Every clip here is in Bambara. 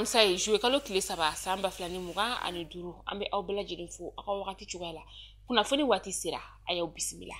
Alamisa ye juillet kalo tile 3 san 2025. An bɛ aw bɛɛ lajɛlen fo aw ka wagati cogoya la. Kunnafoni waati sera, a y'aw bisimila.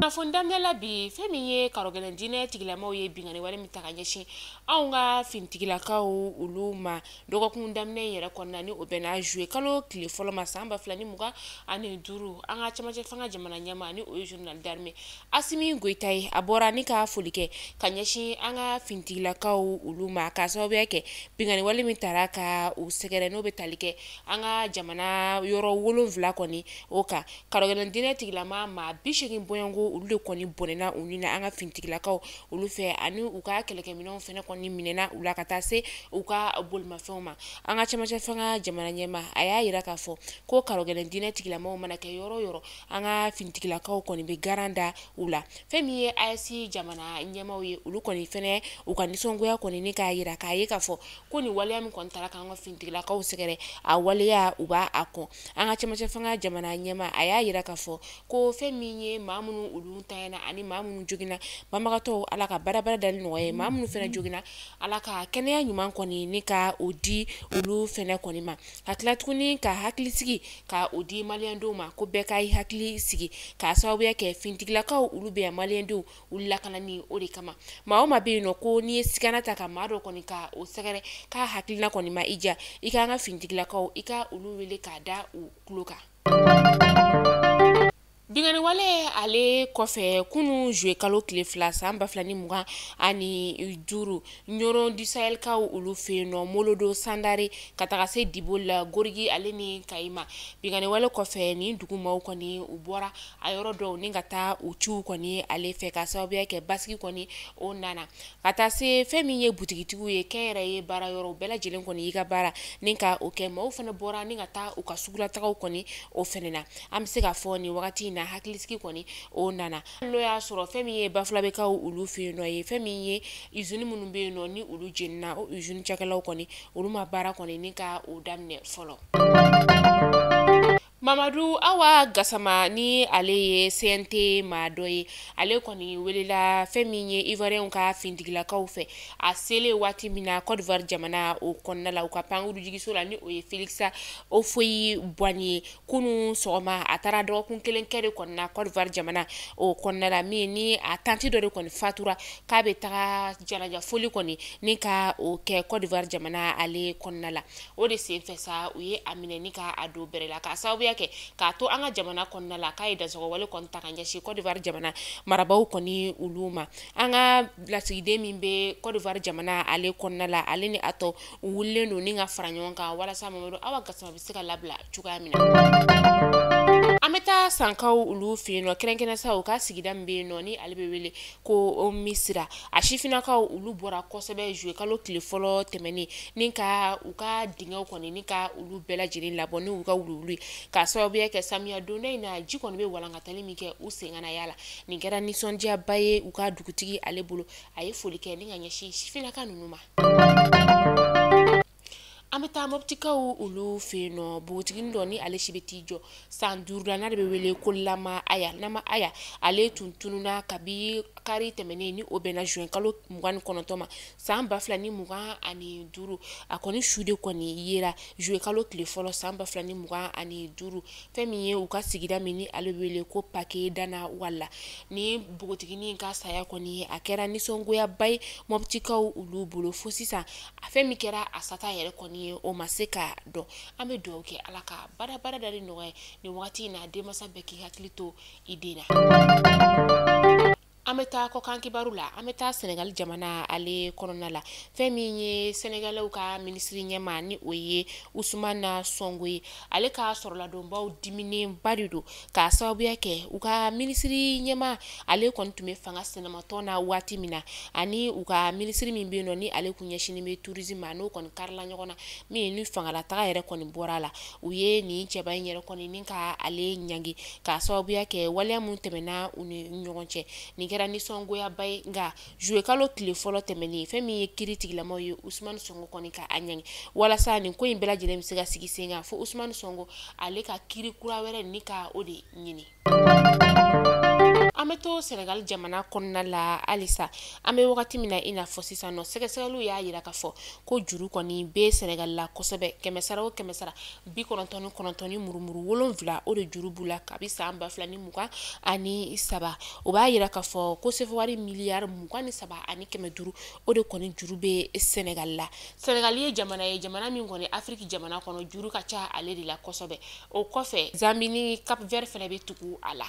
Kunnafoni daminɛ la bi, fɛn min ye karɔgɛlɛn diinɛ tigilamaw ye binkanni wale min ta ka ɲɛsin anw ka finitigilakaw olu ma dɔgɔkun daminɛ yɛrɛ kɔnɔna ni o bɛnna juillet kalo tile fɔlɔ ma san 2025. An ka cɛmancɛ fanga jamana ɲɛmaa ni o ye général d'armée Assimi Goïta ye, a bɔra ni ka foli kɛ ka ɲɛsin an ka finitigilakaw olu ma k'a sababuya kɛ binkanni wale min tara ka u sɛgɛrɛ n'o bɛ tali kɛ an ka jamana yɔrɔ 7 kɔni o kan. Karɔgɛlɛn diinɛ tigilama maa 80 bɔɲɔgɔnko olu de kɔni bɔnɛna u ni na an ka finitigilakaw olu fɛ, ani u ka kɛlɛkɛminɛnw fɛnɛ kɔni minɛna u la ka taa se u ka bolimafɛnw ma. An ka cɛmancɛ fanga jamana ɲɛmaa a y'a yira k'a fɔ ko karɔgɛlɛn diinɛ tigilamaw mana kɛ yɔrɔ o yɔrɔ, an ka finitigilakaw kɔni bɛ garan da u la. Fɛn min ye AES jamana ɲɛmaaw ye, olu kɔni fɛnɛ u ka nisɔngoya kɔni ni k'a yira k'a ye k'a fɔ ko nin waleya min kɔni taara k'an ka finitigilakaw sɛgɛrɛ, a waleya u b'a a kɔn. An ka cɛmancɛ fanga jamana ɲɛmaa a y'a yira k'a fɔ ko fɛn min ye maa minnu olu tanyana ani maa minnu joginna, banbagatɔw Ala ka baarabara dali nɔgɔya ye, maa minnu fɛnɛ joginna Ala ka kɛnɛya ɲuman kɔni ni ka o di olu fɛnɛ kɔni ma. Ka tila tuguni ka hakilisigi ka o di maliyɛndenw ma ko bɛɛ ka i hakili sigi k'a sababuya kɛ finitigilakaw olu bɛ yan maliyɛndenw olu lakanani o de kama. Maa o maa bɛ yen nɔ ko n'i ye sigana ta ka maa dɔ kɔni ka o sɛgɛrɛ k'a hakilina kɔni ma i diya, i k'an ka finitigilakaw i ka olu wele k'a da u tulo kan. Binkanni wale ale kɔfɛ kunun juillet kalo tile 2 san 2025, Ɲɔrɔ du Sahelkaw olu fɛ yen nɔ, Molodo Sandare ka taga se Diboli la, Gorigi ale ni Kayi ma. Binkanni wale kɔfɛ nin dugu maaw kɔni u bɔra a yɔrɔ dɔw ni ka taa u ciw kɔni ale fɛ k'a sababuya kɛ basigi kɔni o nana. Ka taa se fɛn min ye butigitigiw ye, kɛnyɛrɛye baara yɔrɔ bɛɛ lajɛlen kɔni y'i ka baara ni ka o kɛ. Maaw fana bɔra ni ka taa u ka sugulatagaw kɔni o fɛnɛ na. An bɛ se k'a fɔ nin wagati in na hakilisigi kɔni o nana. N'o y'a sɔrɔ fɛn min ye Bafulabɛkaw olu fɛ yen nɔ ye, fɛn min ye usine minnu bɛ yen nɔ ni olu jenina, o usine cakɛlaw kɔni olu ma baara kɔni ni ka o daminɛ fɔlɔ. Mamadu Awa Gasama ni ale ye CNT maa dɔ ye, ale kɔni welela fɛn min ye Ivoirien ka finitigilakaw fɛ a selen waati min na Côte d'Ivoire jamana o kɔnɔna la, u ka pankuru jigiso la ni o ye Félix Houphouët-Boigny ye. Kunun sɔgɔma a taara dɔgɔkun kelen kɛ de kɔni na Côte d'Ivoire jamana o kɔnɔna la, min ni a tanti dɔ de kɔni fatura k'a bɛ taga janaja foli kɔni ni ka o kɛ Côte d'Ivoire jamana ale kɔnɔna la. O de senfɛ sa u ye a minɛ ni ka a don bɛrɛ la k'a sababuya kɛ k'a to an ka jamana kɔnɔna la k'a ye dansɔgɔwale kɔni ta ka ɲɛsin Côte d'Ivoire jamana marabaaw kɔni olu ma. An ka lasigiden min bɛ Côte d'Ivoire jamana ale kɔnɔna la, ale ni a tɔ u wulilen don ni ka fara ɲɔgɔn kan walasa Mamadu Awa Gasama bɛ se ka labila cogoya min na. An bɛ taa Sankaw olu fɛ yen nɔ, kɛrɛnkɛrɛn sa u ka sigida min bɛ yen nɔ ni ale bɛ wele ko Misira. A sifinnakaw olu bɔra kosɛbɛ juillet kalo tile fɔlɔ tɛmɛnen ni ka u ka dingɛw kɔni ni ka olu bɛɛ lajɛlen labɔ ni u ka wuluwulu ye k'a sababuya kɛ samiya donda in na ji kɔni bɛ walankatali min kɛ u sen kana y'a la. Nin kɛra nisɔndiyaba ye u ka dugutigi ale bolo, a ye foli kɛ ni ka ɲɛsin sifinnaka ninnu ma. An bɛ taa Moptikaw olu fɛ yen nɔ, npogotiginin dɔ ni ale si bɛ t'i jɔ san 5 la n'ale bɛ wele ko Lama Aya. Lama Aya ale tun tununna kabi kari tɛmɛnen ni o bɛnna juin kalo 29 ma san 2025. A kɔni su de kɔni yera juillet kalo tile fɔlɔ san 2025. Fɛn min ye u ka sigida min ni ale bɛ wele ko Pake Dana Wala, ni npogotiginin ka saya kɔni a kɛra nisɔngoyaba ye Moptikaw olu bolo. Fo sisan a fɛn min kɛra a sata yɛrɛ kɔni ye o ma se ka dɔn. An bɛ dugawu kɛ Ala ka baara dali nɔgɔya nin wagati in na, denmansa bɛɛ k'i hakili to i den na. An bɛ taa kɔkan kibaru la, an bɛ taa Senegal jamana ale kɔnɔna la. Fɛn min ye Senegalɛw ka minisiri ɲɛmaa ni o ye Ousmane Sonko ye, ale ka sɔrɔladonbaw diminenba de don k'a sababuya kɛ u ka minisiri ɲɛmaa ale kɔni tun bɛ fanga sinamatɔn na waati min na, ani u ka minisiri min bɛ yen nɔ ni ale kun ɲɛsinnen bɛ tourisme ma, n'o kɔni karila ɲɔgɔn na, min ni fangalataga yɛrɛ kɔni bɔra a la. U ye nin cɛba in yɛrɛ kɔni ni ka ale ɲangi k'a sababuya kɛ waleya min tɛmɛna u ni ɲɔgɔn cɛ. Nin kɛra nisɔngoyaba ye, nka juillet kalo tile fɔlɔ tɛmɛnen fɛn min ye kiiri tigilamaw ye Ousmane Sonko kɔni ka a ɲangi walasa nin ko in bɛɛ lajɛlen bɛ se ka sigi sen kan, fo Ousmane Sonko ale ka kiiri kura wɛrɛ ni ka o de ɲini. An An bɛ to Senegal jamana kɔnɔna la halisa. An bɛ wagati min na i n'a fɔ sisan nɔ, sɛgɛsɛgɛliw y'a jira k'a fɔ ko juru kɔni bɛ Senegal la kosɛbɛ. Kɛmɛ sara o kɛmɛ sara 99 ni murumuru 7, o de juru b'u la kabi san 2023. O b'a jira k'a fɔ ko sefawari miliyari 23 500, o de kɔni juru bɛ Senegal la. Senegal ye jamana ye, jamana min kɔni Afiriki jamana kɔnɔ, juru ka ca ale de la kosɛbɛ. O kɔfɛ, Zambie ni Cap Vert fana bɛ tugu a la.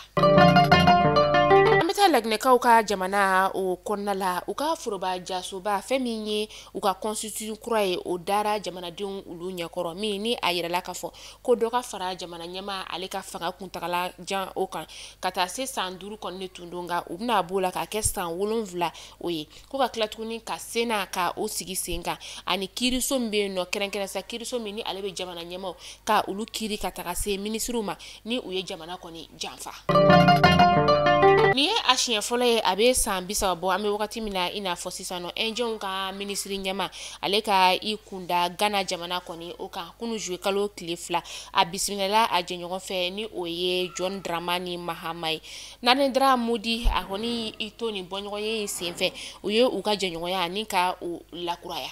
An bɛ taa Laginɛkaw ka jamana o kɔnɔna la. U ka foroba jasoba, fɛn min ye u ka constitution kura ye, o dara jamanadenw olu ɲɛkɔrɔ, min ni a yirala k'a fɔ ko dɔ ka fara jamana ɲɛmaa ale ka fanga kuntagala jan o kan ka taa se san 5 kɔni de tun don, nka u bɛna b'o la k'a kɛ san 7 o ye. Ko ka tila tuguni ka sen na ka o sigi sen kan, ani kiiriso min bɛ yen nɔ kɛrɛnkɛrɛn sa, kiiriso min ni ale bɛ jamana ɲɛmaaw ka olu kiiri ka taga se minisiriw ma ni u ye jamana kɔni janfa. Nin ye a siɲɛ fɔlɔ ye a bɛ san 30 bɔ, an bɛ wagati min na i n'a fɔ sisan nɔ, Ɛnjɛnw ka minisiri ɲɛma ale ka i kunda Gana jamana kɔni o kan kunun juillet kalo tile 2. A bisimilala a jɛɲɔgɔn fɛ ni o ye John Dramani Mahama ye. Narendra Modi, a kɔni i to nin bɔɲɔgɔn ye senfɛ, u ye u ka jɛɲɔgɔnya ni ka o lakuraya.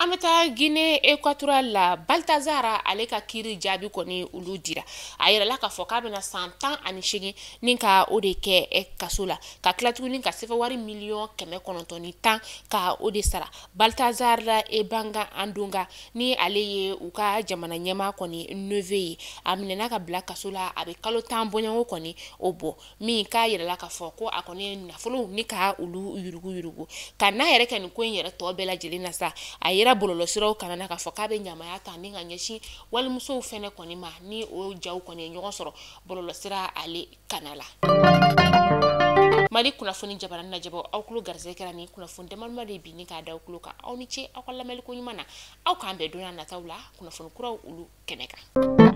An bɛ taa Guinée équatoriale la. Baltazar ale ka kiiri jaabi kɔni olu dira. A yirala k'a fɔ k'a bɛna san 18 ni ka o de kɛ kaso la, ka tila tuguni ka sefa wari miliyɔn 910 ka o de sara. Baltazar Ebanga Andonga, ni ale ye u ka jamana ɲɛmaa kɔni neveu ye, a minɛna ka bila kaso la, a bɛ kalo 10 bɔɲɔgɔn kɔni o bɔ, min k'a yirala k'a fɔ ko a kɔni ye nafolo ni ka olu yurugu yurugu ka n'a yɛrɛ kɛ nin ko in yɛrɛ tɔ bɛɛ lajɛlen na sa. A yera bɔlɔlɔsiraw kana na k'a fɔ k'a bɛ ɲamaya ta ni ka ɲɛsin walimusow fɛnɛ kɔni ma, ni o jaw kɔni ye ɲɔgɔn sɔrɔ bɔlɔlɔsira ale kana la. Mali kunnafoni jabarani lajɛbɔ, aw tulo garisɛgɛ kɛra ni kunnafoni damadama de bi ni k'a da aw tulo kan. Aw ni ce aw ka lamɛnni ko ɲuman na. Aw k'an bɛn don nataw la kunnafoni kuraw olu kɛnɛ kan.